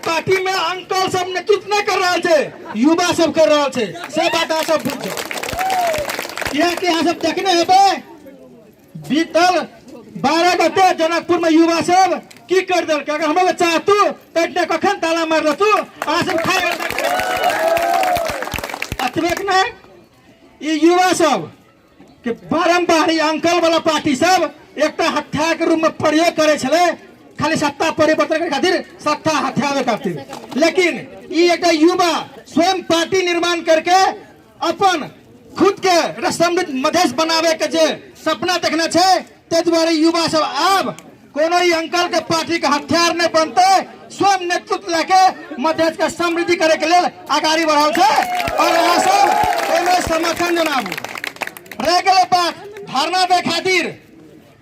Party में uncle सब नेतृत्व नहीं कर रहा छै, युवा सब कर रहा छै, से बात अहाँ सब बुझ जाउ। कियाकि अहाँ सब देखने हेबै बीतल 12 गते जनकपुर में युवा सब की कर देलकै। अगर हमरा चाहतू तऽ एहिठिना कखन ताला मारल तू, अहाँ सब खाइ अतबे नहि, ई युवा सब के बारम्बार ई अंकल वाला पार्टी सब एकटा हत्या के रूप में प्रयोग करे छलै, खाली सत्ता परिवर्तन के खातिर, सत्ता हत्यावे खातिर। लेकिन ई एकटा युवा स्वयं पार्टी निर्माण करके अपन खुद के एकटा समृद्ध मधेश बनावे के जे सपना देखने छै, ताहि दुआरे युवा सब आब कोनो ई अंकल के पार्टी के हथियार नहीं बनते, स्वयं नेतृत्व लए मधेश के समृद्धि करे के लेल अगाड़ी बढ़ल छै। और अहाँ सब ओहिमे समर्थन जनाबू। रह गेलै बात धरना दे खातिर,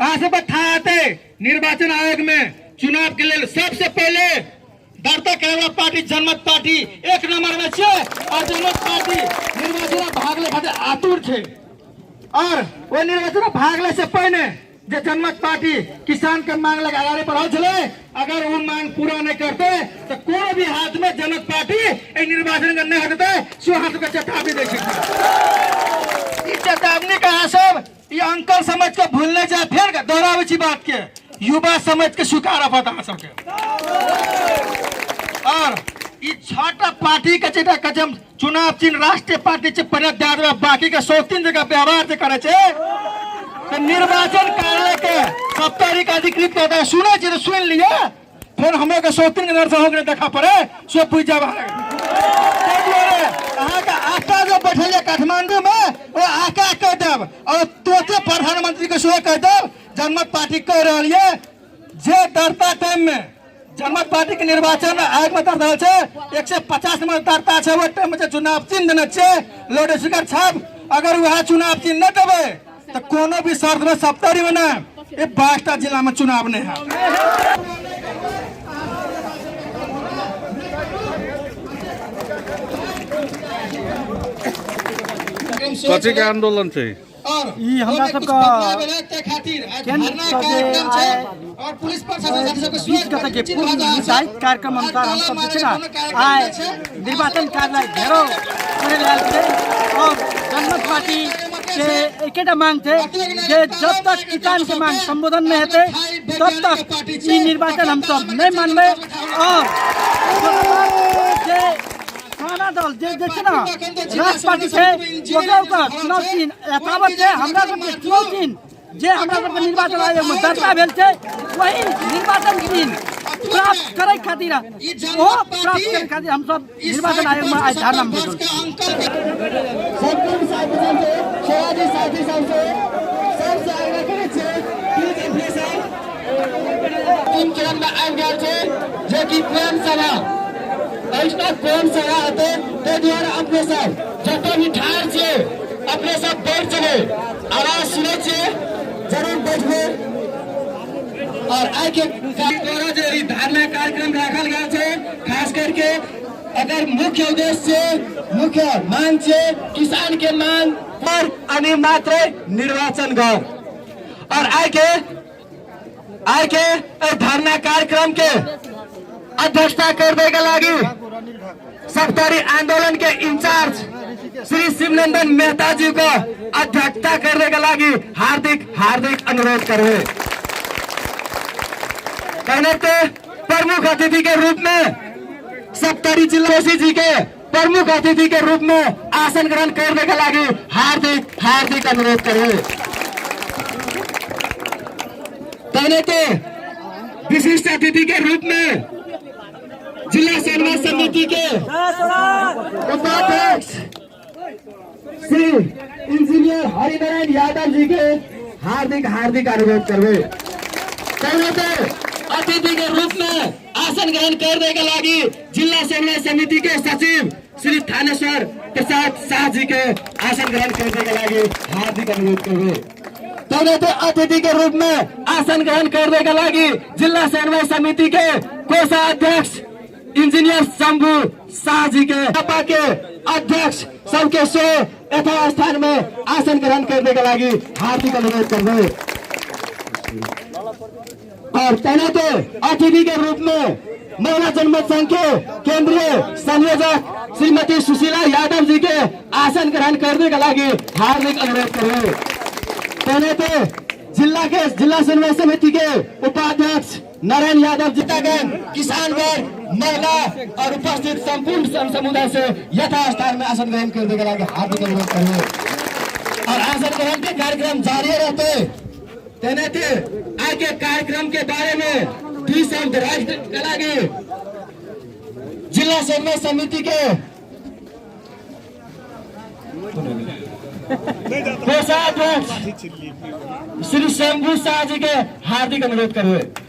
अहाँ सबके थाहा हेतै निर्वाचन आयोग में चुनाव के लेल सबसे पहले दर्ता करे वाला पार्टी जनमत पार्टी 1 नंबर में छै। और जनमत पार्टी निर्वाचन में भाग ले खातिर आतुर छै। और वो निर्वाचन में भाग ले से पहिने जे जनमत पार्टी किसान के मांग लगे अगाड़ी बढ़ल छलै, अगर वो मांग पूरा नहीं करते तो कोनो भी हाथ में जनमत पार्टी एहि निर्वाचन के नहीं हटते, से हाथ के चेतावनी दै छै। ई चेतावनी के अहाँ सब ई अंकल समझ के भूलने जाए, फेर दोहराबै छी बात के, युवा समझ के स्वीकार पड़त अहाँ सबके। और ई 6टा पार्टी के जेटा कजम चुनाव चिन्ह राष्ट्रीय पार्टी छै पहिले दए देबै, बाकी के 103 जगह व्यवहार जे करै छै तऽ निर्वाचन कार्यालय के सप्ताहिक अधिकृत के अगर सुनै छी तऽ सुनि लिअ, फेर हमरो के 103 के नर्स हो गेलै देखा पड़े से बुझि जाब अहाँ। ताहि दुआरे अहाँके आका जो बैठल यऽ काठमांडू में ओ आका कहि देब और तोते प्रधानमंत्री के सेहो कहि देब, जनमत पार्टी कहि रहल यऽ जे दर्ता टाइम में जनमत पार्टी के निर्वाचन आयोग में दर्ता छै 150 नंबर दर्ता छै, ओहि टाइम में जे चुनाव चिन्ह देने छै लाउड स्पीकर छाप, अगर वएह चुनाव चिन्ह नहि देबै तऽ कोनो भी शर्त में सप्तरी में नहि, ये 22टा जिला में चुनाव नहीं है। कथी के आंदोलन छै? ई हमरा सबके केंद्र सँ जे आइ 20 गते के पूर्व निर्धारित कार्यक्रम अनुसार हम सब जे छै ने आइ निर्वाचन कार्यालय घेराव करे आयल छै। और जनमत पार्टी के एकेटा मांग छै जे जब तक किसान के मांग संबोधन नहीं हेतै तब तक ई निर्वाचन हम सब नहीं मानबै। और जे सारा दल जे जे छै ने राष्ट्र पार्टी छै ओकरा ओकर चुनाव चिन्ह यथावत छै। हमरा सबके चुनाव चिन्ह जे हमरा सबके निर्वाचन आयोग में दर्ता भेल छै वही निर्वाचन चिन्ह प्राप्त करे खातिर, ओ प्राप्त करे खातिर हम सब निर्वाचन आयोग में आज धरना में बैठल छी। तीन चरण में आबि गेल छै जेकि प्रेम सभा एहिठाम प्रेम सभा हेतै, ताहि दुआरे अपने सब जतऽ भी ठाढ़ छियै अपने सब बैठ जेबै, आवाज सुनै छियै जरूर बैठबै। और आइ के द्वारा जे ई धरना कार्यक्रम राखल गेल छै, खास करके अगर मुख्य उद्देश्य छै, मुख्य मांग छै किसान के मांग पर अनि मात्र निर्वाचन घर। और आइ के धरना कार्यक्रम के अध्यक्षता करने के लागि सप्तरी आंदोलन के इंचार्ज श्री शिवनंदन मेहता जी को अध्यक्षता करने के लागि हार्दिक हार्दिक अनुरोध करबे। पहले तो प्रमुख अतिथि के रूप में सप्तरी जिला जी के प्रमुख अतिथि के रूप में आसन ग्रहण करने के लागि हार्दिक हार्दिक अनुरोध करबे। पहले तो विशिष्ट अतिथि के रूप में जिला समन्वय समिति के उपाध्यक्ष श्री इंजीनियर हरिनारायण यादव जी के हार्दिक हार्दिक अनुरोध करबे। पहले तो अतिथि के रूप में आसन ग्रहण करने के लागि जिला समन्वय समिति के सचिव श्री थानेश्वर प्रसाद शाह जी के आसन ग्रहण करने के लागि हार्दिक अनुरोध करबे। पहले तो अतिथि के रूप में आसन ग्रहण करने के लागि जिला समन्वय समिति के कोषाध्यक्ष इंजीनियर शंभू शाह जी के सभा के अध्यक्ष सबके सो यथास्थान में आसन ग्रहण करने के लागि हार्दिक अनुरोध करबे। और पहले तो अतिथि के रूप में महिला जनमत संघ के केंद्रीय संयोजक श्रीमती सुशीला यादव जी के आसन ग्रहण करने के लागि हार्दिक अनुरोध करें। पहले तो जिला के जिला समन्वय समिति के उपाध्यक्ष नारायण यादव जीतागण, किसान वर्ग, महिला और उपस्थित संपूर्ण जन समुदाय से यथास्थान में आसन ग्रहण करने के लागि हार्दिक अनुरोध करें और आसन ग्रहण के कार्यक्रम जारी रहते। तेनाते आगे कार्यक्रम के बारे में दुई शब्द राष्ट्र के लागि जिला समन्वय समिति के कोषाध्यक्ष श्री शंभू शाह जी के हार्दिक अनुरोध करें।